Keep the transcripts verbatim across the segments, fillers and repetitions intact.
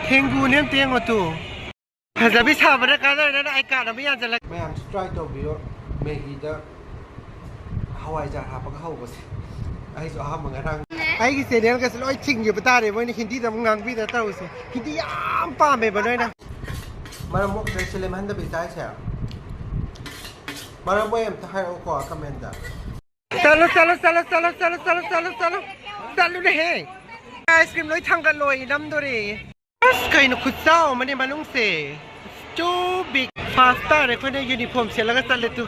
ꯊꯦꯡꯒꯨꯅꯦ ꯑꯝꯇ ꯌꯦꯡꯉꯣ ꯇꯨ꯫ ꯐꯖꯕꯤ ꯁꯥꯕꯅ ꯀꯥꯟꯅꯔꯦ, ꯅꯪ ꯑꯥꯏ ꯀꯥꯔꯗ ꯑꯃ ꯌꯥꯟꯁꯤꯜꯂꯛ꯫ ꯃꯌꯥꯝꯁꯨ ꯇ꯭ꯔꯥꯏ ꯇꯧꯕꯤꯌꯣ ꯃꯦꯒꯤꯗ ꯍꯋꯥꯏꯖꯥꯔ ꯍꯥꯞꯄꯒ ꯍꯧꯕꯁꯦ꯫ ꯑꯩꯁꯨ ꯑꯍꯥꯟꯕ ꯉꯔꯥꯡ ꯑꯩꯒꯤ ꯆꯦꯅꯦꯜꯒꯁꯦ ꯂꯣꯏ ꯊꯤꯡꯈꯤꯕ ꯇꯥꯔꯦ, ꯃꯣꯏꯅ ꯍꯤꯟꯗꯤꯗ ꯑꯃꯨꯛ ꯉꯥꯡꯕꯤꯗ ꯇꯧꯔꯤꯁꯦ꯫ ꯍꯤꯟꯗꯤ ꯌꯥꯝ ꯄꯥꯝꯃꯦꯕ ꯅꯣꯏꯅ꯫ ꯃꯔꯝ ꯃꯣꯛꯇ꯭ꯔꯦ ꯁꯤ ꯂꯦꯝꯍꯟꯗꯕꯤ ꯆꯥꯏꯁꯦ꯫ ꯃꯔꯝ ꯃꯣꯏ ꯑꯝꯇ ꯍꯥꯏꯔꯛꯎꯀꯣ ꯀꯃꯦꯟꯗ꯫ ꯆꯠꯂꯣ, ꯆꯠꯂꯣ, ꯆꯠꯂꯣ꯫ ꯆꯠꯂꯨꯅꯦꯍꯦ꯫ ꯑꯥꯏꯁ ꯀ꯭ꯔꯤꯝ ꯂꯣꯏ ꯊꯥꯡꯒꯠꯂꯣ, ꯅꯝꯗꯣꯔꯦ꯫ ꯑꯁ, ꯀꯩꯅꯣ ꯈꯨꯠꯆꯥꯎ ꯑꯃꯅꯦ ꯃꯅꯨꯡꯁꯦ꯫ Too big. ꯐꯥꯁ ꯇꯥꯔꯦ ꯑꯩꯈꯣꯏꯅ ꯌꯨꯅꯤꯐꯣꯔꯝ ꯁꯦꯠꯂꯒ ꯆꯠꯂꯦ two.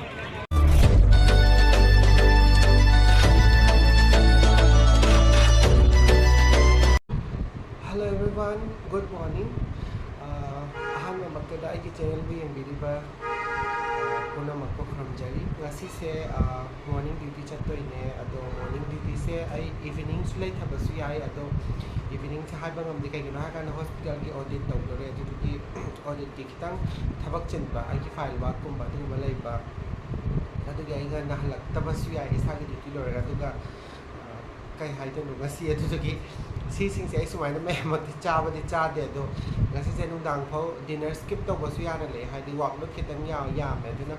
Hello everyone, good morning. ꯑꯥ, ꯑꯍꯥꯟꯕꯃꯛꯇꯗ ꯑꯩꯒꯤ ꯆꯦꯅꯦꯜꯕꯨ ꯌꯦꯡꯕꯤꯔꯤꯕ ꯄꯨꯝꯅꯃꯛꯄꯨ ꯈꯨꯔꯨꯝꯖꯔꯤ꯫ ꯉꯁꯤꯁꯦ, ꯑꯥ, ꯃꯣꯔꯅꯤꯡ ꯗ꯭ꯌꯨꯇꯤ ꯆꯠꯇꯣꯏꯅꯦ, ꯑꯗꯣ ꯃꯣꯔꯅꯤꯡ ꯗ꯭ꯌꯨꯇꯤꯁꯦ ꯑꯩ ꯏꯚꯤꯅꯤꯡꯁꯨ ꯂꯩꯊꯕꯁꯨ ꯌꯥꯏ, ꯑꯗꯣ ꯏꯚꯤꯅꯤꯡꯁꯦ ꯍꯥꯏꯕ ꯉꯝꯗꯦ꯫ ꯀꯩꯒꯤꯅꯣ ꯍꯥꯏꯔꯀꯥꯟꯗ ꯍꯣꯁꯄꯤꯇꯥꯜꯒꯤ ꯑꯣꯗꯤꯠ ꯇꯧꯗꯣꯔꯦ, ꯑꯗꯨꯗꯨꯒꯤ ꯑꯣꯗꯤꯠꯀꯤ ꯈꯤꯇꯪ ꯊꯕꯛ ꯆꯤꯟꯕ, ꯑꯩꯒꯤ ꯐꯥꯏꯜ ꯋꯥꯔꯛꯀꯨꯝꯕ ꯑꯗꯨꯒꯨꯝꯕ ꯂꯩꯕ, ꯑꯗꯨꯒꯤ ꯑꯩ ꯉꯟꯅ ꯍꯜꯂꯛꯇꯕꯁꯨ ꯌꯥꯏ ꯏꯁꯥꯒꯤ ꯗ꯭ꯌꯨꯇꯤ ꯂꯣꯏꯔꯒ꯫ ꯑꯗꯨꯒ, ꯑ, ꯀꯩ ꯍꯥꯏꯗꯣꯏꯅꯣ, ꯉꯁꯤ ꯑꯗꯨꯗꯨꯒꯤ ꯁꯤꯁꯤꯡꯁꯦ ꯑꯩ ꯁꯨꯃꯥꯏꯅ ꯃꯌꯥꯝꯃꯛꯇꯤ ꯆꯥꯕꯗꯤ ꯆꯥꯗꯦ, ꯑꯗꯣ ꯉꯁꯤꯁꯦ ꯅꯨꯡꯗꯥꯡ ꯐꯥꯎ ꯗꯤꯅꯔ ꯁ꯭ꯀꯤꯞ ꯇꯧꯕꯁꯨ ꯌꯥꯅ ꯂꯩ, ꯍꯥꯏꯗꯤ ꯋꯥꯛꯂꯣꯗ ꯈꯤꯇꯪ ꯌꯥ-, ꯌꯥꯝꯃꯦ꯫ ꯑꯗꯨꯅ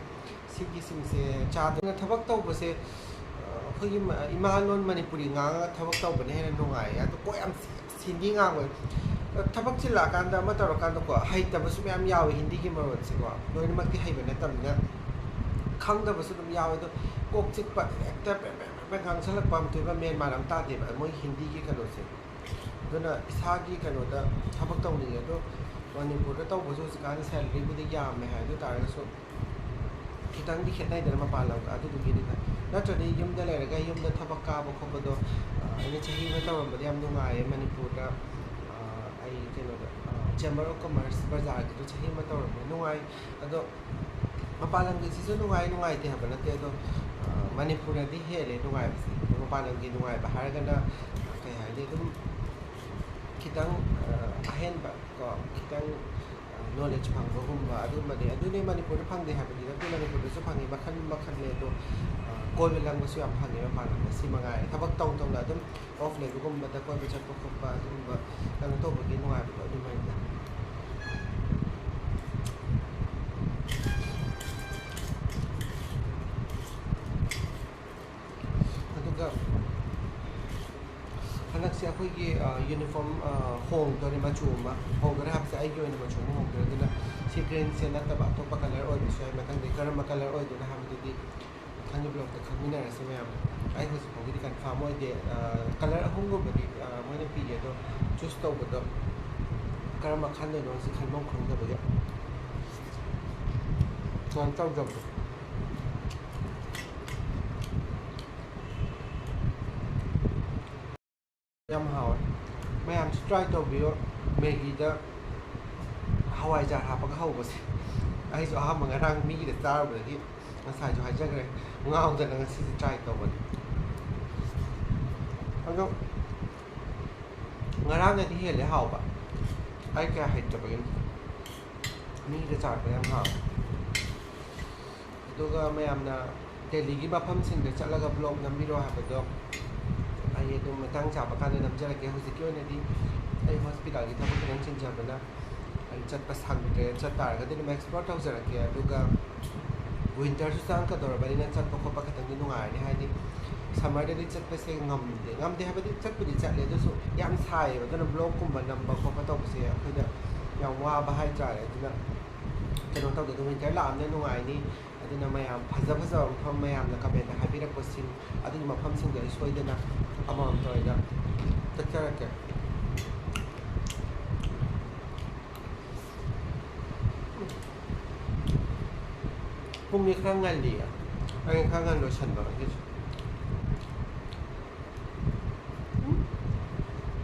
ꯁꯤꯒꯤꯁꯤꯡꯁꯦ ꯆꯥꯗꯅ ꯊꯕꯛ ꯇꯧꯕꯁꯦ, ꯑ, ꯑꯩꯈꯣꯏꯒꯤ ꯃ-, ꯏꯃꯥ ꯂꯣꯟ ꯃꯅꯤꯄꯨꯔꯤ ꯉꯥꯡꯉꯒ ꯊꯕꯛ ꯇꯧꯕꯅ ꯍꯦꯟꯅ ꯅꯨꯡꯉꯥꯏꯌꯦ꯫ ꯑꯗꯣ ꯀꯣꯛ ꯌꯥꯝ ꯆꯤꯛꯑꯦ꯫ ꯍꯤꯟꯗꯤ ꯉꯥꯡꯕ, ꯊꯕꯛ ꯆꯤꯜꯂꯛꯑꯀꯥꯟꯗ ꯑꯃ ꯇꯧꯔꯀꯥꯟꯗꯀꯣ, ꯍꯩꯇꯕꯁꯨ ꯃꯌꯥꯝ ꯌꯥꯎꯋꯦ ꯍꯤꯟꯗꯤꯒꯤ ꯃꯔꯣꯟꯁꯦꯀꯣ꯫ ꯂꯣꯏꯅꯃꯛꯇꯤ ꯍꯩꯕ ꯅꯠꯇꯕꯅꯤꯅ ꯈꯪꯗꯕꯁꯨ ꯑꯗꯨꯝ ꯌꯥꯎꯋꯦ꯫ ꯑꯗꯣ ꯀꯣꯛ ꯆꯤꯛꯄ, ꯍꯦꯛꯇ ꯄꯦ-, ꯄꯦ-, ꯄꯦ-, ꯄꯦ ꯉꯥꯡꯁꯜꯂꯛꯄ ꯑꯃ ꯊꯣꯛꯑꯦꯕ, ꯃꯦꯟ ꯃꯥꯟ ꯑꯃ ꯇꯥꯗꯦꯕ ꯃꯣꯏ ꯍꯤꯟꯗꯤꯒꯤ ꯀꯩꯅꯣꯁꯦ꯫ ꯑꯗꯨꯅ ꯏꯁꯥꯒꯤ ꯀꯩꯅꯣꯗ ꯊꯕꯛ ꯇꯧꯅꯤꯡꯉꯦ꯫ ꯑꯗꯣ ꯃꯅꯤꯄꯨꯔꯗ ꯇꯧꯕꯁꯨ ꯍꯧꯖꯤꯛꯀꯥꯟ ꯁꯦꯂꯔꯤꯕꯨꯗꯤ ꯌꯥꯝꯃꯦ ꯍꯥꯏ, ꯑꯗꯨ ꯇꯥꯔꯒꯁꯨ ꯈꯤꯇꯪꯗꯤ ꯈꯦꯠꯅꯩꯗꯅ ꯃꯄꯥꯟ ꯂꯝꯒ꯫ ꯑꯗꯨꯗꯨꯒꯤꯅꯤꯗ꯫ ꯅꯠꯇ꯭ꯔꯗꯤ ꯌꯨꯝꯗ ꯂꯩꯔꯒ ꯌꯨꯝꯗ ꯊꯕꯛ ꯀꯥꯕ ꯈꯣꯠꯄꯗꯣ, ꯑ, ꯑꯩꯅ ꯆꯍꯤ ꯑꯃ ꯇꯧꯔꯝꯕꯗꯤ ꯌꯥꯝ ꯅꯨꯡꯉꯥꯏꯌꯦ ꯃꯅꯤꯄꯨꯔꯗ꯫ ꯑ, ꯑꯩ ꯀꯩꯅꯣꯗ, ꯑ, Chamber of Commerce ꯕꯖꯥꯔꯒꯤꯗꯣ ꯆꯍꯤ ꯑꯃ ꯇꯧꯔꯝꯃꯦ, ꯅꯨꯡꯉꯥꯏ꯫ ꯑꯗꯣ ꯃꯄꯥꯟ ꯂꯝꯒꯤꯁꯤꯁꯨ ꯅꯨꯡꯉꯥꯏ, ꯅꯨꯡꯉꯥꯏꯇꯦ ꯍꯥꯏꯕ ꯅꯠꯇꯦ꯫ ꯑꯗꯣ, ꯑ, ꯃꯅꯤꯄꯨꯔꯅꯗꯤ ꯍꯦꯜꯂꯦ ꯅꯨꯡꯉꯥꯏꯕꯁꯦ꯫ ꯑꯗꯣ ꯃꯄꯥꯟ ꯂꯝꯒꯤ ꯅꯨꯡꯉꯥꯏꯕ ꯍꯥꯏꯔꯒꯅ, ꯑ, ꯀꯩ ꯍꯥꯏꯅꯤ, ꯑꯗꯨꯝ ꯈꯤꯇꯪ, ꯑ, ꯑꯍꯦꯟꯕ ꯀꯣ, ꯈꯤꯇꯪ, ꯑ, ꯅꯣꯂꯦꯖ ꯐꯪꯕꯒꯨꯝꯕ ꯑꯗꯨꯒꯨꯝꯕꯗꯤ, ꯑꯗꯨꯅꯤ ꯃꯅꯤꯄꯨꯔꯗ ꯐꯪꯗꯦ ꯍꯥꯏꯕꯗꯤ ꯅꯠꯇꯦ, ꯃꯅꯤꯄꯨꯔꯗꯁꯨ ꯐꯪꯉꯤ, ꯃꯈꯜ ꯃꯈꯜꯅꯦ꯫ ꯑꯗꯣ, ꯑ, ꯀꯣꯏꯕ ꯂꯪꯕꯁꯨ ꯌꯥꯝ ꯐꯪꯉꯤ ꯃꯄꯥꯟ ꯂꯝꯗ꯫ ꯁꯤ ꯃꯉꯥꯏꯔꯦ꯫ ꯊꯕꯛ ꯇꯧ ꯇꯧꯅ ꯑꯗꯨꯝ ꯑꯣꯐ ꯂꯩꯕꯒꯨꯝꯕꯗ ꯀꯣꯏꯕ ꯆꯠꯄ ꯈꯣꯠꯄ ꯑꯗꯨꯒꯨꯝꯕ ꯀꯩꯅꯣ ꯇꯧꯕꯒꯤ ꯅꯨꯡꯉꯥꯏꯕꯗꯣ ꯑꯗꯨꯃꯥꯏꯅ꯫ ꯑꯗꯨꯒ ꯍꯟꯗꯛꯁꯦ ꯑꯩꯈꯣꯏꯒꯤ, ꯑ, ꯌꯨꯅꯤꯐꯣꯔꯝ, ꯑ, ꯍꯣꯡꯗꯣꯔꯦ, ꯃꯆꯨ ꯑꯃ ꯍꯣꯡꯗꯣꯔꯦ ꯍꯥꯏꯕꯁꯦ, ꯑꯩꯒꯤ ꯑꯣꯏꯅ ꯃꯆꯨ ꯑꯃ ꯍꯣꯡꯗꯣꯔꯦ꯫ ꯑꯗꯨꯅ ꯁꯤ ꯒ꯭ꯔꯤꯟꯁꯦ ꯅꯠꯇꯕ ꯑꯇꯣꯞꯄ ꯀꯂꯔ ꯑꯣꯏꯕꯁꯨ ꯌꯥꯏ꯫ ꯃꯊꯪꯗꯤ ꯀꯔꯝꯕ ꯀꯂꯔ ꯑꯣꯏꯗꯣꯏꯅꯣ ꯍꯥꯏꯕꯗꯨꯗꯤ ꯃꯊꯪꯒꯤ ꯕ꯭ꯂꯣꯛꯇ ꯈꯪꯃꯤꯟꯅꯔꯁꯤ ꯃꯌꯥꯝ꯫ ꯑꯩ ꯍꯧꯖꯤꯛ ꯐꯥꯎꯒꯤꯗꯤ ꯀꯟꯐꯥꯔꯝ ꯑꯣꯏꯗꯦ꯫ ꯑ, ꯀꯂꯔ ꯑꯍꯨꯝꯒꯨꯝꯕꯗꯤ, ꯑ, ꯃꯣꯏꯅ ꯄꯤꯔꯦ, ꯑꯗꯣ ꯆꯨꯁ ꯇꯧꯕꯗꯣ ꯀꯔꯝꯕ ꯈꯟꯗꯣꯏꯅꯣ ꯁꯤ ꯈꯟꯐꯝ ꯈꯪꯗꯕꯒꯤ ꯀꯩꯅꯣ ꯇꯧꯗꯕꯗꯣ꯫ ꯌꯥꯝ ꯍꯥꯎꯋꯦ꯫ ꯃꯌꯥꯝꯁꯨ ꯇ꯭ꯔꯥꯏ ꯇꯧꯕꯤꯌꯣ꯫ ꯃꯦꯒꯤꯗ ꯍꯋꯥꯏꯖꯥꯔ ꯍꯥꯞꯄꯒ ꯍꯧꯕꯁꯦ꯫ ꯑꯩꯁꯨ ꯑꯍꯥꯟꯕ ꯉꯔꯥꯡ ꯃꯤꯒꯤꯗ ꯆꯥꯔꯨꯕꯗꯒꯤ ꯉꯁꯥꯏꯁꯨ ꯍꯥꯏꯖꯈ꯭ꯔꯦ, ꯉꯥꯎꯗꯅ ꯉꯁꯤꯁꯦ ꯇ꯭ꯔꯥꯏ ꯇꯧꯕꯅꯤ꯫ ꯑꯗꯣ ꯉꯔꯥꯡꯅꯗꯤ ꯍꯦꯜꯂꯦ ꯍꯥꯎꯕ, ꯑꯩ ꯀꯌꯥ ꯍꯩꯇꯕꯒꯤꯅꯤ꯫ ꯃꯤꯒꯤꯗ ꯆꯥꯔꯛꯄ ꯌꯥꯝ ꯍꯥꯎꯋꯦ꯫ ꯑꯗꯨꯒ ꯃꯌꯥꯝꯅ ꯗꯦꯜꯂꯤꯒꯤ ꯃꯐꯝꯁꯤꯡꯗ ꯆꯠꯂꯒ ꯕ꯭ꯂꯣꯛ ꯅꯝꯕꯤꯔꯣ ꯍꯥꯏꯕꯗꯣ ꯑꯩ ꯑꯗꯨꯝ ꯃꯇꯥꯡ ꯆꯥꯕ ꯀꯥꯟꯗ ꯅꯝꯖꯔꯛꯀꯦ꯫ ꯍꯧꯖꯤꯛꯀꯤ ꯑꯣꯏꯅꯗꯤ ꯑꯩ ꯍꯣꯁꯄꯤꯇꯥꯜꯒꯤ ꯊꯕꯛ ꯈꯤꯇꯪ ꯆꯤꯟꯖꯕꯅ ꯑꯩ ꯆꯠꯄ ꯁꯪꯗ꯭ꯔꯦ꯫ ꯆꯠ ꯇꯥꯔꯒꯗꯤ ꯑꯗꯨꯝ ꯑꯦꯛꯁꯄ꯭ꯂꯣꯔ ꯇꯧꯖꯔꯛꯀꯦ꯫ ꯑꯗꯨꯒ ꯋꯤꯟꯇꯔꯁꯨ ꯆꯪꯉꯛꯀꯗꯧꯔꯕꯅꯤꯅ ꯆꯠꯄ ꯈꯣꯠꯄ ꯈꯤꯇꯪꯗꯤ ꯅꯨꯡꯉꯥꯏꯔꯅꯤ꯫ ꯍꯥꯏꯗꯤ ꯁꯝꯃꯔꯗꯗꯤ ꯆꯠꯄꯁꯦ ꯉꯝꯗꯦ, ꯉꯝꯗꯦ ꯍꯥꯏꯕꯗꯤ ꯆꯠꯄꯨꯗꯤ ꯆꯠꯂꯦ, ꯑꯗꯨꯁꯨ ꯌꯥꯝ ꯁꯥꯏꯌꯦꯕ꯫ ꯑꯗꯨꯅ ꯕ꯭ꯂꯣꯛꯀꯨꯝꯕ ꯅꯝꯕ ꯈꯣꯠꯄ ꯇꯧꯕꯁꯦ ꯑꯩꯈꯣꯏꯗ ꯌꯥꯝ ꯋꯥꯕ ꯍꯥꯏꯇꯥꯔꯦ꯫ ꯑꯗꯨꯅ ꯀꯩꯅꯣ ꯇꯧꯗꯦ, ꯑꯗꯨ ꯋꯤꯟꯇꯔ ꯂꯥꯛꯑꯕꯅꯤꯅ ꯅꯨꯡꯉꯥꯏꯅꯤ꯫ ꯑꯗꯨꯅ ꯃꯌꯥꯝ ꯐꯖ ꯐꯖꯕ ꯃꯐꯝ ꯃꯌꯥꯝꯅ ꯀꯃꯦꯟꯗ ꯍꯥꯏꯕꯤꯔꯛꯄꯁꯤꯡ ꯑꯗꯨꯒꯤ ꯃꯐꯝꯁꯤꯡꯗꯣ ꯑꯩ ꯁꯣꯏꯗꯅ ꯑꯃꯃꯝꯇ ꯑꯣꯏꯅ ꯆꯠꯆꯔꯛꯀꯦ꯫ ꯄꯨꯡꯗꯤ ꯈꯔ ꯉꯜꯂꯤꯌꯦ, ꯑꯩ ꯈꯔ ꯉꯟꯅ ꯂꯣꯏꯁꯟꯕ ꯉꯁꯤꯁꯦ꯫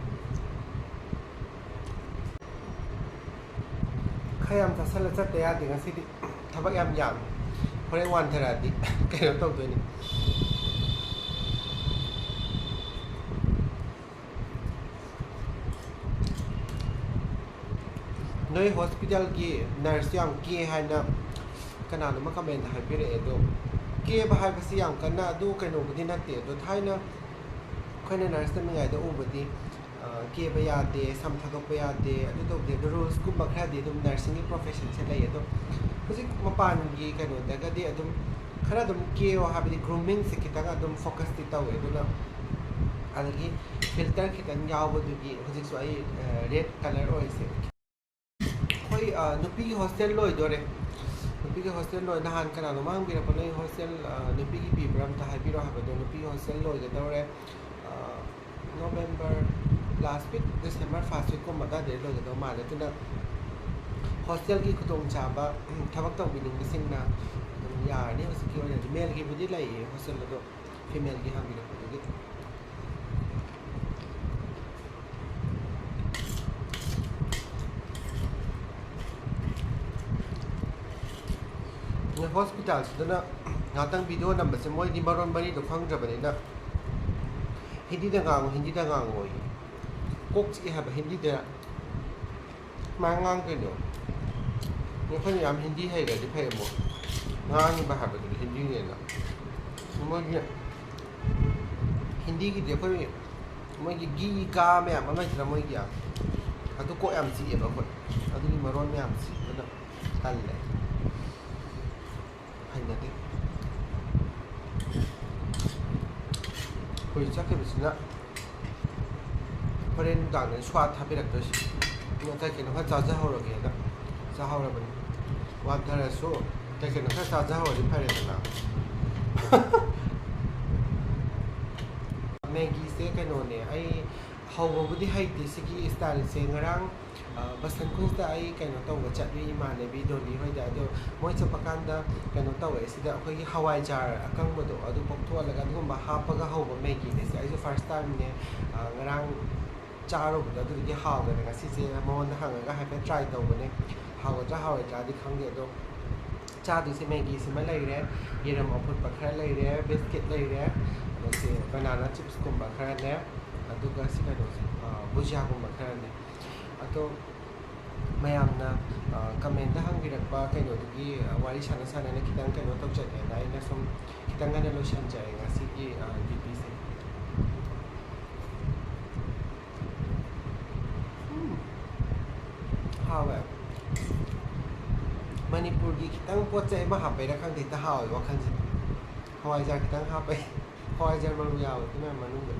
ꯈꯔ ꯌꯥꯝ ꯆꯥꯁꯜꯂ ꯆꯠꯇ ꯌꯥꯗꯦ ꯉꯁꯤꯗꯤ꯫ ꯊꯕꯛ ꯌꯥꯝ ꯌꯥꯝꯃꯤ꯫ ꯍꯣꯔꯦꯟ ꯋꯥꯟꯊꯔꯛꯑꯗꯤ ꯀꯩꯅꯣ ꯇꯧꯗꯣꯏꯅꯤ꯫ ꯅꯣꯏ ꯍꯣꯁꯄꯤꯇꯥꯜꯒꯤ ꯅꯔꯁ ꯌꯥꯝ ꯀꯦ ꯍꯥꯏꯅ ꯀꯅꯥꯅꯣꯝꯃ ꯀꯃꯦꯟꯗ ꯍꯥꯏꯕꯤꯔꯛꯑꯦ꯫ ꯑꯗꯣ ꯀꯦꯕ ꯍꯥꯏꯕꯁꯤ ꯌꯥꯝ ꯀꯟꯅ ꯑꯗꯨ ꯀꯩꯅꯣꯕꯨꯗꯤ ꯅꯠꯇꯦ꯫ ꯑꯗꯣ ꯊꯥꯏꯅ ꯑꯩꯈꯣꯏꯅ ꯅꯔꯁ ꯇꯝꯃꯤꯉꯩꯗ ꯎꯕꯗꯤ, ꯑ, ꯀꯦꯕ ꯌꯥꯗꯦ, ꯁꯝ ꯊꯥꯗꯣꯛꯄ ꯌꯥꯗꯦ, ꯑꯗꯨ ꯇꯧꯗꯦ꯫ ꯑꯗꯣ ꯔꯨꯜꯁꯀꯨꯝꯕ ꯈꯔꯗꯤ ꯑꯗꯨꯝ ꯅꯔꯁꯤꯡꯒꯤ ꯄ꯭ꯔꯣꯐꯦꯁꯟꯁꯦ ꯂꯩ꯫ ꯑꯗꯣ ꯍꯧꯖꯤꯛ ꯃꯄꯥꯟꯒꯤ ꯀꯩꯅꯣꯗꯒꯗꯤ ꯑꯗꯨꯝ ꯈꯔ ꯑꯗꯨꯝ ꯀꯦꯌꯣ ꯍꯥꯏꯕꯗꯤ ꯒ꯭ꯔꯨꯃꯤꯡꯁꯦ ꯈꯤꯇꯪ ꯑꯗꯨꯝ ꯐꯣꯀꯁꯇꯤ ꯇꯧꯋꯦ꯫ ꯑꯗꯨꯅ ꯑꯗꯒꯤ ꯐꯤꯜꯇꯔ ꯈꯤꯇꯪ ꯌꯥꯎꯕꯗꯨꯒꯤ ꯍꯧꯖꯤꯛꯁꯨ ꯑꯩ, ꯑ, ꯔꯦꯗ ꯀꯂꯔ ꯑꯣꯏꯁꯦ꯫ ꯑꯩꯈꯣꯏ, ꯑ, ꯅꯨꯄꯤꯒꯤ ꯍꯣꯁꯇꯦꯜ ꯂꯣꯏꯗꯣꯔꯦ꯫ ꯅꯨꯄꯤꯒꯤ ꯍꯣꯁꯇꯦꯜ ꯂꯣꯏ-, ꯅꯍꯥꯟ ꯀꯅꯥꯅꯣꯝꯃ ꯍꯪꯕꯤꯔꯛꯄ, "ꯅꯣꯏ ꯍꯣꯁꯇꯦꯜ, ꯑ, ꯅꯨꯄꯤꯒꯤ ꯄꯤꯕ꯭ꯔꯥ?" ꯑꯝꯇ ꯍꯥꯏꯕꯤꯔꯣ ꯍꯥꯏꯕꯗꯣ, ꯅꯨꯄꯤꯒꯤ ꯍꯣꯁꯇꯦꯜ ꯂꯣꯏꯒꯗꯧꯔꯦ꯫ ꯑ, ꯅꯣꯕꯦꯝꯕꯔ ꯂꯥꯁ ꯋꯤꯛ, ꯗꯤꯁꯦꯝꯕꯔ ꯐꯥꯔꯁ ꯋꯤꯛꯀꯨꯝꯕ ꯑꯗꯨꯋꯥꯏꯗ ꯂꯣꯏꯒꯗꯧ ꯃꯥꯜꯂꯦ꯫ ꯑꯗꯨꯅ ꯍꯣꯁꯇꯦꯜꯒꯤ ꯈꯨꯗꯣꯡꯆꯥꯕ, ꯎꯝ, ꯊꯕꯛ ꯇꯧꯕꯤꯅꯤꯡꯕꯁꯤꯡꯅ ꯑꯗꯨꯝ ꯌꯥꯔꯅꯤ꯫ ꯍꯧꯖꯤꯛꯀꯤ ꯑꯣꯏꯅꯗꯤ ꯃꯦꯜꯒꯤꯕꯨꯗꯤ ꯂꯩꯌꯦ ꯍꯣꯁꯇꯦꯜ, ꯑꯗꯣ ꯐꯤꯃꯦꯜꯒꯤ ꯍꯪꯕꯤꯔꯛꯄꯗꯨꯒꯤ꯫ ꯍꯣꯁꯄꯤꯇꯥꯜꯁꯤꯗꯅ ꯉꯥꯛꯇꯪ ꯚꯤꯗꯤꯑꯣ ꯅꯝꯕꯁꯦ, ꯃꯣꯏꯗꯤ ꯃꯔꯣꯟ ꯃꯔꯤꯗꯣ ꯈꯪꯗ꯭ꯔꯕꯅꯤꯅ ꯍꯤꯟꯗꯤꯗ ꯉꯥꯡꯉꯨ, ꯍꯤꯟꯗꯤꯗ ꯉꯥꯡꯉꯨ ꯑꯣꯏꯌꯦ꯫ ꯀꯣꯛ ꯆꯤꯛꯑꯦ ꯍꯥꯏꯕ ꯍꯤꯟꯗꯤꯗ꯫ ꯀꯃꯥꯏꯅ ꯉꯥꯡꯗꯣꯏꯅꯣ? ꯑꯩꯈꯣꯏꯅ ꯌꯥꯝ ꯍꯤꯟꯗꯤ ꯍꯩꯔꯗꯤ ꯐꯩ, ꯑꯃꯨꯛ ꯉꯥꯡꯉꯤꯕ ꯍꯥꯏꯕꯗꯨꯗꯤ ꯍꯤꯟꯗꯤꯅꯦꯅ꯫ ꯃꯣꯏꯒꯤ ꯍꯤꯟꯗꯤꯒꯤꯗꯤ ꯑꯩꯈꯣꯏ ꯃꯣꯏꯒꯤ ꯒꯤ ꯀꯥ ꯃꯌꯥꯝ ꯑꯃ ꯂꯩꯇ꯭ꯔꯥ ꯃꯣꯏꯒꯤ? ꯑꯗꯨ ꯀꯣꯛ ꯌꯥꯝ ꯆꯤꯛꯑꯦꯕ ꯑꯩꯈꯣꯏ꯫ ꯑꯗꯨꯒꯤ ꯃꯔꯣꯟ ꯃꯌꯥꯝꯁꯤ ꯑꯗꯨꯅ ꯇꯜꯂꯦ꯫ ꯍꯩꯅꯗꯦ꯫ ꯑꯩꯈꯣꯏ ꯆꯠꯈꯤꯕꯁꯤꯅ ꯍꯣꯔꯦꯟ ꯅꯨꯡꯗꯥꯡꯗ ꯁ꯭ꯋꯥꯠ ꯊꯥꯕꯤꯔꯛꯇꯣꯏꯁꯦ꯫ ꯑꯗꯨꯅ ꯀꯩ ꯀꯩꯅꯣ ꯈꯔ ꯆꯥꯖꯍꯧꯔꯒꯦꯅ ꯆꯥꯍꯧꯔꯕꯅꯤ꯫ ꯋꯥꯟꯊꯔꯁꯨ ꯀꯩ ꯀꯩꯅꯣ ꯈꯔ ꯆꯥꯖꯍꯧꯔꯗꯤ ꯐꯔꯦꯗꯅ꯫ ꯃꯦꯒꯤꯁꯦ ꯀꯩꯅꯣꯅꯦ, ꯑꯩ ꯍꯧꯕꯕꯨꯗꯤ ꯍꯩꯇꯦ ꯁꯤꯒꯤ ꯏꯁꯇꯥꯏꯜꯁꯦ꯫ ꯉꯔꯥꯡ, ꯑ, ꯕꯁꯟ ꯀꯨꯟꯁꯇ ꯑꯩ ꯀꯩꯅꯣ ꯇꯧꯕ ꯆꯠꯂꯨꯏ ꯏꯃꯥꯟꯅꯕꯤ ꯗꯣꯂꯤ ꯍꯣꯏꯗ꯫ ꯑꯗꯣ ꯃꯣꯏ ꯆꯠꯄ ꯀꯥꯟꯗ ꯀꯩꯅꯣ ꯇꯧꯋꯦ, ꯁꯤꯗ ꯑꯩꯈꯣꯏꯒꯤ ꯍꯋꯥꯏꯖꯥꯔ ꯑꯀꯪꯕꯗꯣ ꯑꯗꯨ ꯄꯣꯛꯊꯣꯛꯍꯜꯂꯒ ꯑꯗꯨꯒꯨꯝꯕ ꯍꯥꯞꯄꯒ ꯍꯧꯕ ꯃꯦꯒꯤꯅꯦ ꯁꯦ꯫ ꯑꯩꯁꯨ ꯐꯥꯔꯁ ꯇꯥꯏꯝꯅꯦ, ꯑ, ꯉꯔꯥꯡ ꯆꯥꯔꯨꯕꯗꯣ ꯑꯗꯨꯗꯨꯒꯤ ꯍꯥꯎꯗꯅ ꯉꯁꯤꯁꯦ ꯃꯉꯣꯟꯗ ꯍꯪꯉꯒ ꯍꯥꯏꯐꯦꯠ ꯇ꯭ꯔꯥꯏ ꯇꯧꯕꯅꯦ꯫ ꯍꯥꯎꯒꯗ꯭ꯔꯥ ꯍꯥꯎꯔꯣꯏꯗ꯭ꯔꯥꯗꯤ ꯈꯪꯗꯦ꯫ ꯑꯗꯣ ꯆꯥꯗꯣꯏꯁꯦ ꯃꯦꯒꯤꯁꯤꯃ ꯂꯩꯔꯦ, ꯌꯦꯔꯨꯝ ꯑꯐꯨꯠꯄ ꯈꯔ ꯂꯩꯔꯦ, ꯕꯤꯁꯀꯤꯠ ꯂꯩꯔꯦ, ꯑꯗꯒꯤ ꯕꯅꯥꯅꯥ ꯆꯤꯞꯁꯀꯨꯝꯕ ꯈꯔꯅꯦ, ꯑꯗꯨꯒ ꯁꯤ ꯀꯩꯅꯣꯁꯦ, ꯑ, ꯕꯨꯖꯤꯌꯥꯒꯨꯝꯕ ꯈꯔꯅꯦ꯫ ꯑꯗꯣ ꯃꯌꯥꯝꯅ ꯀꯃꯦꯟꯗ ꯍꯪꯕꯤꯔꯛꯄ ꯀꯩꯅꯣꯗꯨꯒꯤ, ꯑ, ꯋꯥꯔꯤ ꯁꯥꯟꯅ ꯁꯥꯟꯅꯅ ꯈꯤꯇꯪ ꯀꯩꯅꯣ ꯇꯧꯖꯒꯦꯅ ꯑꯩꯅ ꯁꯨꯝ ꯈꯤꯇꯪ ꯉꯟꯅ ꯂꯣꯏꯁꯤꯟꯖꯔꯦ ꯉꯁꯤꯒꯤ, ꯑ, ꯗ꯭ꯌꯨꯇꯤꯁꯦ꯫ ꯎꯝ꯫ ꯍꯥꯎꯋꯦ꯫ ꯃꯅꯤꯄꯨꯔꯒꯤ ꯈꯤꯇꯪ ꯄꯣꯠ ꯆꯩ ꯑꯃ ꯍꯥꯞꯄꯩꯔꯥ ꯈꯪꯗꯦ, ꯍꯦꯛꯇ ꯍꯥꯎꯋꯦ ꯋꯥꯈꯜꯁꯦ꯫ ꯍꯋꯥꯏꯖꯥꯔ ꯈꯤꯇꯪ ꯍꯥꯞꯄꯩ꯫ ꯍꯋꯥꯏꯖꯥꯔ ꯃꯔꯨ ꯌꯥꯎꯋꯦ ꯑꯗꯨ ꯃꯌꯥꯝ ꯃꯅꯨꯡꯗ꯫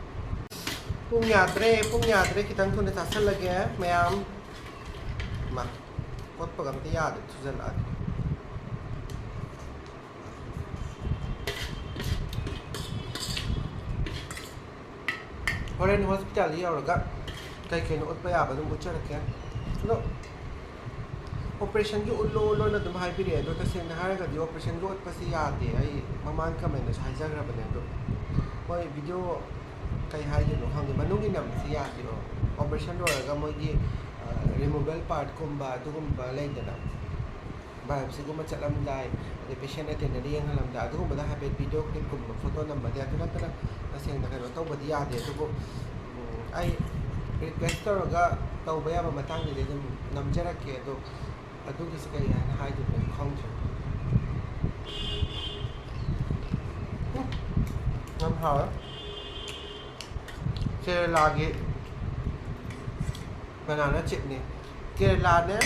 ꯄꯨꯡ ꯌꯥꯗ꯭ꯔꯦ, ꯄꯨꯡ ꯌꯥꯗ꯭ꯔꯦ, ꯈꯤꯇꯪ ꯊꯨꯅ ꯆꯥꯁꯤꯜꯂꯒꯦ ꯃꯌꯥꯝ꯫ ꯃꯥ, ꯀꯣꯠꯄꯒ ꯑꯝꯇ ꯌꯥꯗ꯭ꯔꯦ, ꯊꯨꯖꯜꯂꯛꯑꯗꯤ꯫ ꯍꯣꯔꯦꯟ ꯍꯣꯁꯄꯤꯇꯥꯜꯗ ꯌꯧꯔꯒ ꯀꯩ ꯀꯩꯅꯣ ꯎꯠꯄ ꯌꯥꯕ ꯑꯗꯨꯝ ꯎꯠꯆꯔꯛꯀꯦ꯫ ꯑꯗꯣ ꯑꯣꯄꯔꯦꯁꯟꯒꯤ ꯎꯠꯂꯣ ꯎꯠꯂꯣꯅ ꯑꯗꯨꯝ ꯍꯥꯏꯕꯤꯔꯛꯑꯦ, ꯑꯗꯣ ꯇꯁꯦꯡꯅ ꯍꯥꯏꯔꯒꯗꯤ ꯑꯣꯄꯔꯦꯁꯟꯒꯤ ꯎꯠꯄꯁꯤ ꯌꯥꯗꯦ꯫ ꯑꯩ ꯃꯃꯥꯡ ꯀꯃꯦꯟꯗꯁꯨ ꯍꯥꯏꯖꯈ꯭ꯔꯕꯅꯦ, ꯑꯗꯣ ꯃꯣꯏ ꯚꯤꯗꯤꯑꯣ ꯀꯩ ꯍꯥꯏꯗꯣꯏꯅꯣ ꯈꯪꯗꯦ, ꯃꯅꯨꯡꯒꯤ ꯅꯝꯕꯁꯤ ꯌꯥꯗꯦꯕ꯫ ꯑꯣꯄꯔꯦꯁꯟ ꯂꯣꯏꯔꯒ ꯃꯣꯏꯒꯤ, ꯑ, ꯔꯤꯃꯨꯕꯦꯜ ꯄꯥꯔꯠꯀꯨꯝꯕ ꯑꯗꯨꯒꯨꯝꯕ ꯂꯩꯗꯅ, ꯕꯥꯏꯑꯣꯞꯁꯤꯒꯨꯝꯕ ꯆꯠꯂꯝꯗꯥꯏ, ꯑꯗꯩ ꯄꯦꯁꯦꯟ ꯑꯦꯇꯦꯟꯗꯔꯗ ꯌꯦꯡꯍꯜꯂꯝꯗꯥꯏ, ꯑꯗꯨꯒꯨꯝꯕꯗ ꯍꯥꯏꯐꯦꯠ ꯚꯤꯗꯤꯑꯣ ꯀ꯭ꯂꯤꯞꯀꯨꯝꯕ ꯐꯣꯇꯣ ꯅꯝꯕꯗꯤ, ꯑꯗꯨ ꯅꯠꯇꯅ ꯇꯁꯦꯡꯅ ꯀꯩꯅꯣ ꯇꯧꯕꯗꯤ ꯌꯥꯗꯦ꯫ ꯑꯗꯨꯕꯨ, ꯎꯝ, ꯑꯩ ꯔꯤꯀ꯭ꯋꯦꯁ ꯇꯧꯔꯒ ꯇꯧꯕ ꯌꯥꯕ ꯃꯇꯥꯡꯗꯗꯤ ꯑꯗꯨꯝ ꯅꯝꯖꯔꯛꯀꯦ꯫ ꯑꯗꯣ ꯑꯗꯨꯒꯤꯁꯨ ꯀꯔꯤ ꯍꯥꯏꯅ ꯍꯥꯏꯗꯣꯏꯅꯣ ꯈꯪꯗ꯭ꯔꯦ꯫ ꯎꯝ, ꯌꯥꯝ ꯍꯥꯎꯋꯦ꯫ ꯀꯦꯔꯦꯂꯥꯒꯤ ꯕꯅꯥꯅꯥ ꯆꯤꯞꯅꯤ꯫ ꯀꯦꯔꯦꯂꯥꯅꯦ,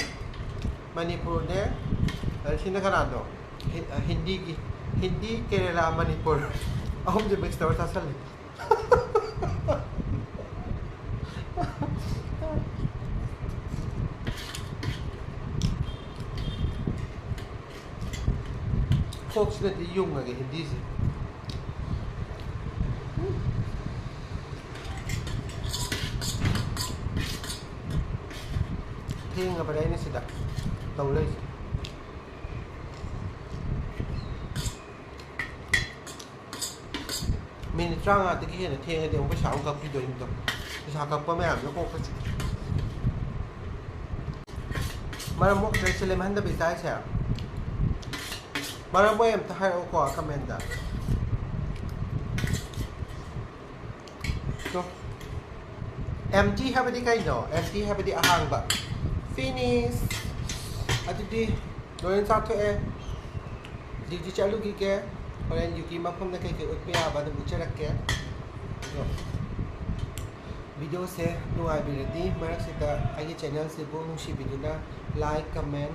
ꯃꯅꯤꯄꯨꯔꯅꯦ, ꯑꯗ ꯁꯤꯅ ꯀꯅꯥꯅꯣ? ꯍꯤ-, ꯑ, ꯍꯤꯟꯗꯤꯒꯤ, ꯍꯤꯟꯗꯤ, ꯀꯦꯔꯦꯂꯥ, ꯃꯅꯤꯄꯨꯔ ꯑꯍꯨꯝꯁꯦ ꯃꯤꯛꯁ ꯇꯧꯔ ꯆꯥꯁꯜꯂꯤ꯫ ꯀꯣꯛꯁꯤꯗꯗꯤ ꯌꯨꯡꯉꯒꯦ ꯍꯤꯟꯗꯤꯁꯦ꯫ ꯊꯦꯡꯉꯕꯅꯦ ꯑꯩꯅ ꯁꯤꯗ ꯇꯧ ꯂꯩꯁꯦ꯫ ꯃꯤꯅꯤꯠ ꯇꯔꯥꯃꯉꯥꯗꯒꯤ ꯍꯦꯟꯅ ꯊꯦꯡꯉꯗꯤ ꯑꯃꯨꯛ ꯄꯩꯁꯥ ꯑꯃꯨꯛ ꯀꯛꯄꯤꯗꯣꯏꯅꯤꯗꯣ꯫ ꯄꯩꯁꯥ ꯀꯛꯄ ꯃꯌꯥꯝꯗꯣ ꯀꯣꯛꯀ ꯆꯤꯛꯑꯦ꯫ ꯃꯔꯝ ꯃꯣꯛꯇ꯭ꯔꯦ ꯁꯤ ꯂꯦꯝꯍꯟꯗꯕꯤ ꯆꯥꯏꯁꯦ꯫ ꯃꯔꯝ ꯃꯣꯏ ꯑꯝꯇ ꯍꯥꯏꯔꯛꯎꯀꯣ ꯀꯃꯦꯟꯗ꯫ ꯇꯣ꯫ ꯑꯦꯝꯇꯤ ꯍꯥꯏꯕꯗꯤ ꯀꯩꯅꯣ? ꯑꯦꯝꯇꯤ ꯍꯥꯏꯕꯗꯤ ꯑꯍꯥꯡꯕ꯫ Finish. ꯑꯗꯨꯗꯤ ꯂꯣꯏꯅ ꯆꯥꯊꯣꯛꯑꯦ꯫ Duty ꯆꯠꯂꯨꯈꯤꯒꯦ꯫ ꯍꯣꯔꯦꯟ duty ꯃꯐꯝꯗ ꯀꯩꯀꯩ ꯎꯠꯄ ꯌꯥꯕ ꯑꯗꯨꯝ ꯎꯠꯆꯔꯛꯀꯦ꯫ ꯑꯗꯣ videoꯁꯦ ꯅꯨꯡꯉꯥꯏꯕꯤꯔꯗꯤ ꯃꯔꯛꯁꯤꯗ ꯑꯩꯒꯤ channelꯁꯤꯕꯨ ꯅꯨꯡꯁꯤꯕꯤꯗꯨꯅ like, comment,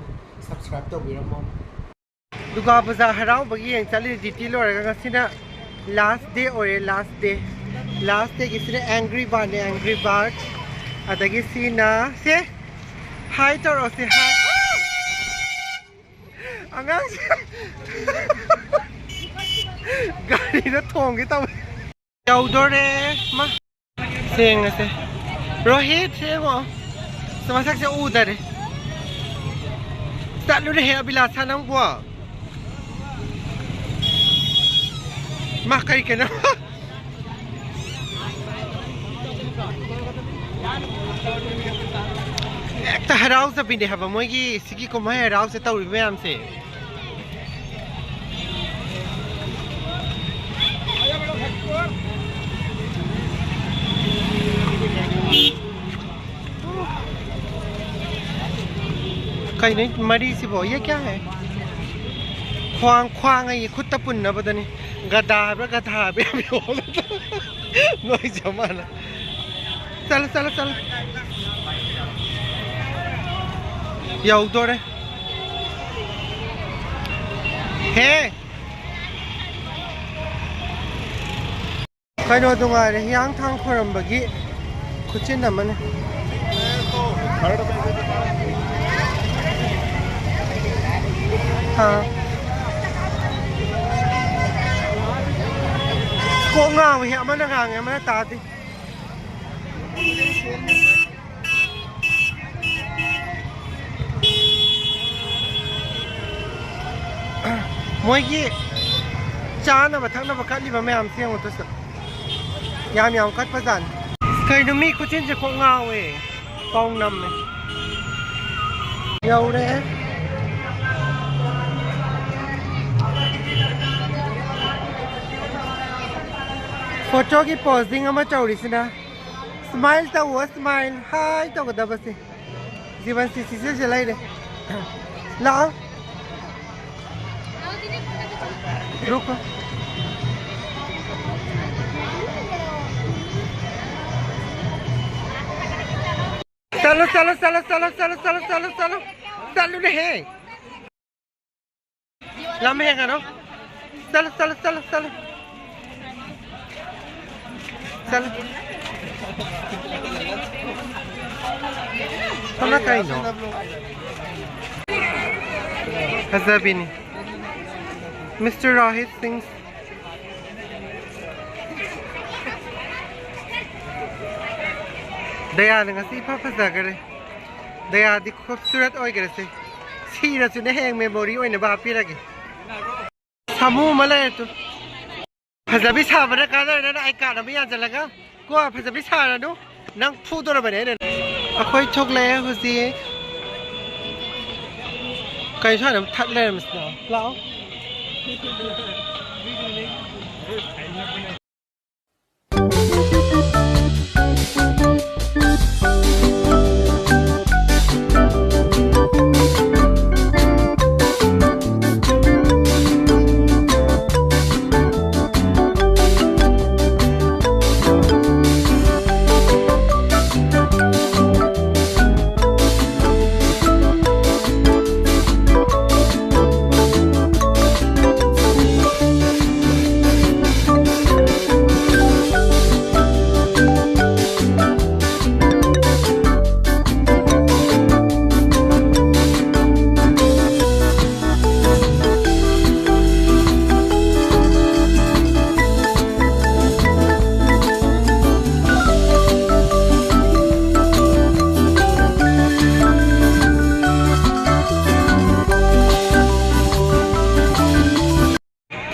subscribe ꯇꯧꯕꯤꯔꯝꯃꯣ꯫ ꯗꯨꯔꯒꯥ ꯄꯨꯖꯥ ꯍꯔꯥꯎꯕꯒꯤ ꯌꯦꯡ ꯆꯠꯂꯤ꯫ Duty ꯂꯣꯏꯔꯒ ꯉꯁꯤꯅ last day ꯑꯣꯏꯔꯦ꯫ Last day, last dayꯒꯤꯁꯤꯅ Angry Bird ꯅꯦ, Angry Bird꯫ ꯑꯗꯒꯤ ꯁꯤꯅ ꯁꯦ, hi ꯇꯧꯔꯛꯑꯣ ꯁꯦ, hi꯫ ꯑꯉꯥꯡꯁꯦ ꯒꯥꯔꯤꯗ ꯊꯣꯡꯒꯦ ꯇꯧꯋꯦ꯫ ꯌꯧꯗꯣꯔꯦ꯫ ꯃꯥ ꯁꯦꯡꯉꯁꯦ꯫ ꯔꯣꯍꯤꯠ, ꯁꯦꯡꯉꯣ꯫ ꯃꯁꯛꯁꯦ ꯎꯗꯔꯦ꯫ ꯆꯠꯂꯨꯔꯦꯍꯦ ꯑꯕꯤꯂꯥꯁꯥ ꯅꯪꯕꯣ꯫ ꯃꯥ ꯀꯔꯤ ꯀꯩꯅꯣ? ꯍꯦꯛꯇ ꯍꯔꯥꯎꯖꯕꯤꯅꯦ ꯍꯥꯏꯕ ꯃꯣꯏꯒꯤ ꯁꯤꯒꯤ ꯀꯨꯝꯍꯩ ꯍꯔꯥꯎꯁꯦ ꯇꯧꯔꯤꯕ ꯃꯌꯥꯝꯁꯦ꯫ ꯀꯩꯅꯣ ꯃꯔꯤꯁꯤꯕꯣ? ये क्या है? ꯈ꯭ꯋꯥꯡ, ꯈ꯭ꯋꯥꯡ ꯑꯩ ꯈꯨꯠꯇ ꯄꯨꯟꯅꯕꯗꯅꯤ꯫ ꯒꯗꯥ ꯍꯥꯏꯕ꯭ꯔꯥ, ꯒꯙꯥ ꯍꯥꯏꯕ꯭ꯔꯥ ꯌꯥꯝ ꯌꯣꯜꯂꯦ꯫ ꯅꯣꯏ ꯆꯞ ꯃꯥꯟꯅ꯫ ꯆꯠꯂꯣ, ꯆꯠꯂꯣ, ꯆꯠꯂꯣ꯫ ꯌꯧꯗꯣꯔꯦ꯫ ꯍꯦ꯫ ꯀꯩꯅꯣꯗꯨ ꯉꯥꯏꯔꯦ, ꯍꯤꯌꯥꯡꯊꯥꯡ ꯈꯣꯏꯔꯝꯕꯒꯤ ꯈꯨꯆꯤꯟ ꯑꯃꯅꯤ꯫ ꯑꯥ꯫ ꯀꯣꯛ ꯉꯥꯎꯋꯤ, ꯑꯃꯅ ꯉꯥꯡꯉꯦ, ꯑꯃꯅ ꯇꯥꯗꯦ꯫ ꯃꯣꯏꯒꯤ ꯆꯥꯅꯕ ꯊꯛꯅꯕ ꯀꯠꯂꯤꯕ ꯃꯌꯥꯝꯁꯦ ꯌꯦꯡꯉꯨ ꯇꯨꯁꯨ꯫ ꯌꯥꯝ ꯌꯥꯝ ꯀꯠꯄꯖꯥꯠꯅꯤ꯫ ꯀꯩꯅꯣ ꯃꯤ ꯈꯨꯆꯤꯟꯁꯦ ꯀꯣꯛ ꯉꯥꯎꯋꯦ꯫ ꯄꯥꯎ ꯅꯝꯃꯦ꯫ ꯌꯧꯔꯦ꯫ Photoꯒꯤ posing ꯑꯃ ꯇꯧꯔꯤꯁꯤꯅ꯫ Smile ꯇꯧꯋꯣ, smile꯫ Hi ꯇꯧꯒꯗꯕꯁꯦ꯫ ꯁꯤ ꯋꯥꯟ ꯁꯤꯛꯁꯇꯤ ꯁꯤꯛꯁ ꯂꯩꯔꯦ꯫ ꯂꯥꯛꯑꯣ꯫ ꯔꯨꯀꯣ꯫ ꯆꯠꯂꯣ, ꯆꯠꯂꯣ, ꯆꯠꯂꯣ꯫ ꯆꯠꯂꯨꯅꯦꯍꯦ꯫ ꯂꯝ ꯍꯦꯟꯒꯅꯨ꯫ ꯆꯠꯂꯨ, ꯆꯠꯂꯨ, ꯆꯠꯂꯨ, ꯆꯠꯂꯨ꯫ ꯆꯠꯂꯨ꯫ ꯁꯣꯝꯅ ꯀꯩꯅꯣ? ꯐꯖꯕꯤꯅꯤ꯫ ꯃꯤꯁꯇꯔ ꯔꯣꯍꯤꯠ ꯁꯤꯡ꯫ ꯗꯌꯥꯅ ꯉꯁꯤ ꯏꯐ ꯐꯖꯈꯔꯦ꯫ ꯗꯌꯥꯗꯤ ꯈꯨꯕꯁꯨꯔꯠ ꯑꯣꯏꯈꯔꯦꯁꯦ꯫ ꯁꯤꯔꯁꯨꯅꯦ ꯍꯌꯦꯡ ꯃꯦꯃꯣꯔꯤ ꯑꯣꯏꯅꯕ ꯍꯥꯞꯄꯤꯔꯒꯦ꯫ ꯁꯥꯃꯨ ꯑꯃ ꯂꯩꯔꯦ ꯇꯨ꯫ ꯐꯖꯕꯤ ꯁꯥꯕꯅ ꯀꯥꯟꯅꯔꯦ, ꯅꯪ ꯑꯥꯏ ꯀꯥꯔꯗ ꯑꯃ ꯌꯥꯟꯁꯤꯜꯂꯒ꯫ ꯀꯣ ꯐꯖꯕꯤ ꯁꯥꯔꯅꯨ꯫ ꯅꯪ ꯐꯨꯗꯣꯔꯕꯅꯦ ꯑꯩꯅ꯫ ꯑꯩꯈꯣꯏ ꯊꯣꯛꯂꯛꯑꯦ ꯍꯧꯖꯤꯛ꯫ ꯀꯩ ꯁ꯭ꯋꯥꯏꯗ ꯑꯃ ꯊꯠ ꯂꯩꯔꯝꯃꯤꯁꯤꯅ? ꯂꯥꯛꯑꯣ꯫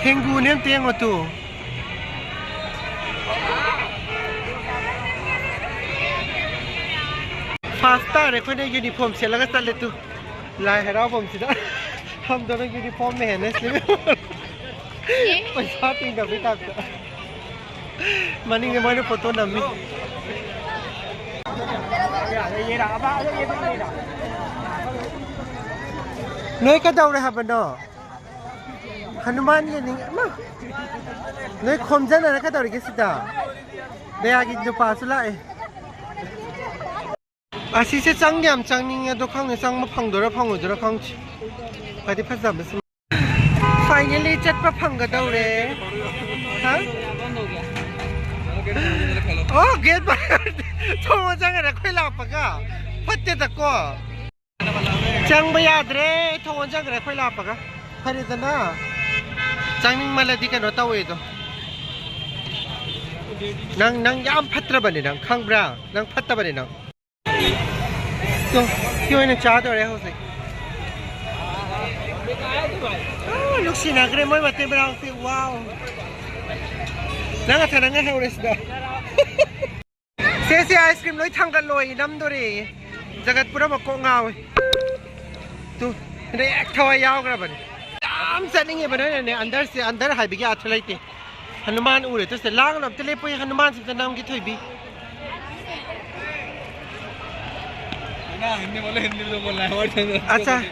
ꯊꯦꯡꯒꯨꯅꯦ ꯑꯝꯇ ꯌꯦꯡꯉꯣ ꯇꯨ꯫ ꯐꯥꯁ ꯇꯥꯔꯦ ꯑꯩꯈꯣꯏꯅ ꯌꯨꯅꯤꯐꯣꯔꯝ ꯁꯦꯠꯂꯒ ꯆꯠꯂꯦ ꯇꯨ꯫ ꯂꯥꯏ ꯍꯔꯥꯎꯐꯝꯁꯤꯗ ꯐꯝꯗꯅ ꯌꯨꯅꯤꯐꯣꯔꯝꯅ ꯍꯦꯟꯅ ꯁꯦꯠꯂꯦ꯫ ꯄꯩꯁꯥ ꯇꯤꯡꯗꯕꯩ ꯇꯥꯏꯞꯇ꯫ ꯃꯅꯤꯡꯗ ꯃꯣꯏꯅ ꯐꯣꯇꯣ ꯅꯝꯃꯤ꯫ ꯅꯣꯏ ꯀꯩꯗꯧꯔꯦ ꯍꯥꯏꯕꯅꯣ? ꯍꯅꯨꯃꯥꯟ ꯌꯦꯡꯅꯤꯡ-, ꯏꯃꯥ! ꯅꯣꯏ ꯈꯣꯝꯖꯅꯔ ꯀꯩꯗꯧꯔꯤꯒꯦ ꯁꯤꯗ? ꯗꯌꯥꯒꯤ ꯅꯨꯄꯥꯁꯨ ꯂꯥꯛꯑꯦ꯫ ꯑꯁꯤꯁꯦ ꯆꯪꯗꯤ ꯌꯥꯝ ꯆꯪꯅꯤꯡꯉꯦ, ꯑꯗꯣ ꯈꯪꯗꯦ, ꯆꯪꯕ ꯐꯪꯗꯣꯏꯔꯥ ꯐꯪꯉꯣꯏꯗꯣꯏꯔꯥ ꯈꯪꯗꯦ꯫ ꯐꯗꯤ ꯐꯖꯕꯁꯨ꯫ Finally ꯆꯠꯄ ꯐꯪꯒꯗꯧꯔꯦ꯫ ꯍꯥ? ꯑꯣ, gate ꯊꯣꯡ ꯆꯪꯈ꯭ꯔꯦ ꯑꯩꯈꯣꯏ ꯂꯥꯛꯄꯒ꯫ ꯐꯠꯇꯦꯗꯀꯣ꯫ ꯆꯪꯕ ꯌꯥꯗ꯭ꯔꯦ, ꯊꯣꯡ ꯆꯪꯈ꯭ꯔꯦ ꯑꯩꯈꯣꯏ ꯂꯥꯛꯄꯒ꯫ ꯐꯔꯦꯗꯅ꯫ ꯆꯪꯅꯤꯡꯃꯜꯂꯗꯤ ꯀꯩꯅꯣ ꯇꯧꯋꯦꯗꯣ꯫ ꯅꯪ, ꯅꯪ ꯌꯥꯝ ꯐꯠꯇ꯭ꯔꯕꯅꯦ ꯅꯪ, ꯈꯪꯕ꯭ꯔꯥ? ꯅꯪ ꯐꯠꯇꯕꯅꯦ ꯅꯪ꯫ ꯇꯣ, ꯁꯤ ꯑꯣꯏꯅ ꯆꯥꯗꯣꯔꯦ ꯍꯧꯖꯤꯛ꯫ ꯑꯥ, ꯅꯨꯡꯁꯤꯅꯈ꯭ꯔꯦ ꯃꯣꯏ ꯃꯇꯩ ꯃꯅꯥꯎꯁꯦ, wow꯫ ꯅꯪ ꯉꯁꯥꯏ ꯅꯪ ꯉꯥꯏꯍꯧꯔꯦ ꯁꯤꯗ꯫ ꯁꯦ, ꯁꯦ, ice cream ꯂꯣꯏ ꯊꯥꯡꯒꯠꯂꯣꯏ, ꯅꯝꯗꯣꯔꯦ꯫ ꯖꯒꯠ ꯄꯨꯝꯅꯃꯛ ꯀꯣꯛ ꯉꯥꯎꯋꯦ꯫ ꯇꯨ, ꯍꯦꯛ ꯊꯋꯥꯏ ꯌꯥꯎꯈ꯭ꯔꯕꯅꯤ꯫ ꯌꯥꯝ ꯆꯠꯅꯤꯡꯉꯦꯕ ꯅꯣꯏꯅꯅꯦ, ꯑꯟꯗꯔꯁꯦ, ꯑꯟꯗꯔ ꯍꯥꯏꯕꯒꯤ ꯑꯔꯊ ꯂꯩꯇꯦ꯫ ꯍꯅꯨꯃꯥꯟ ꯎꯔꯦ꯫ ꯇꯨꯁꯦ ꯂꯥꯡꯒꯅꯨ, ꯑꯝꯇ ꯂꯦꯞꯄꯨ, ꯍꯅꯨꯃꯥꯟꯁꯦ ꯑꯝꯇ ꯅꯝꯒꯦ, ꯊꯣꯏꯕꯤ꯫ ना, हिंदी बोलो, हिंदी में तो बोलना है, और क्या? अच्छा,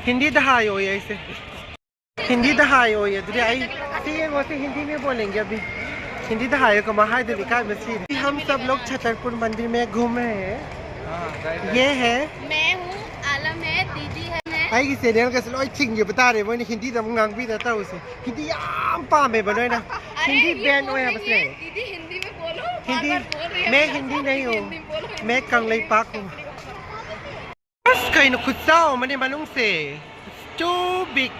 हिंदी दहाई हो ऐसे। हिंदी दहाई हो ये, दुनिया आई। ठीक है, वो से हिंदी में बोलेंगे अभी। हिंदी दहाई हो, कमा हाय, दिल्ली का बसी। हम सब लोग छतरपुर मंदिर में घूम रहे हैं। ये है, मैं हूँ, आलम है, दीदी है, मैं। ꯑꯩꯒꯤ channel ꯒꯁꯦ ꯂꯣꯏ ꯊꯤꯡꯒꯦ ꯇꯥꯔꯦ, ꯃꯣꯏꯅ ꯍꯤꯟꯗꯤꯗ ꯑꯃꯨꯛ ꯉꯥꯡꯕꯤꯗ ꯇꯧꯔꯤꯁꯦ꯫ ꯍꯤꯟꯗꯤ ꯌꯥꯝ ꯄꯥꯝꯃꯦꯕ ꯅꯣꯏꯅ꯫ ꯑꯔꯦ, ꯍꯤꯟꯗꯤ ये ban ꯀꯣꯏ ꯑꯣꯏ ꯍꯥꯏꯕꯁꯦ꯫ ꯍꯤꯟदी, ꯍꯤꯟदी में बोलो, ꯍꯤꯟꯗꯤ, बार बार बोल रही है मैं मेरे साथ हिंदी नहीं हिंदी हूँ, में बोलो, हिंदी मैं बोलो, कंगलई हिंदी पाक में हूँ। बोलो। ꯑꯁ, ꯀꯩꯅꯣ ꯈꯨꯠꯆꯥꯎ ꯑꯃꯅꯦ ꯃꯅꯨꯡꯁꯦ꯫ It's too big.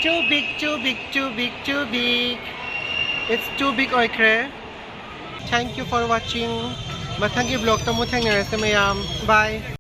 Too big, too big, too big, too big. It's too big ꯑꯣꯏꯈ꯭ꯔꯦ꯫ Thank you for watching. ꯃꯊꯪꯒꯤ vlog ꯇ ꯑꯃꯨꯛ ꯊꯦꯡꯅꯔꯁꯦ ꯃꯌꯥꯝ꯫ Bye.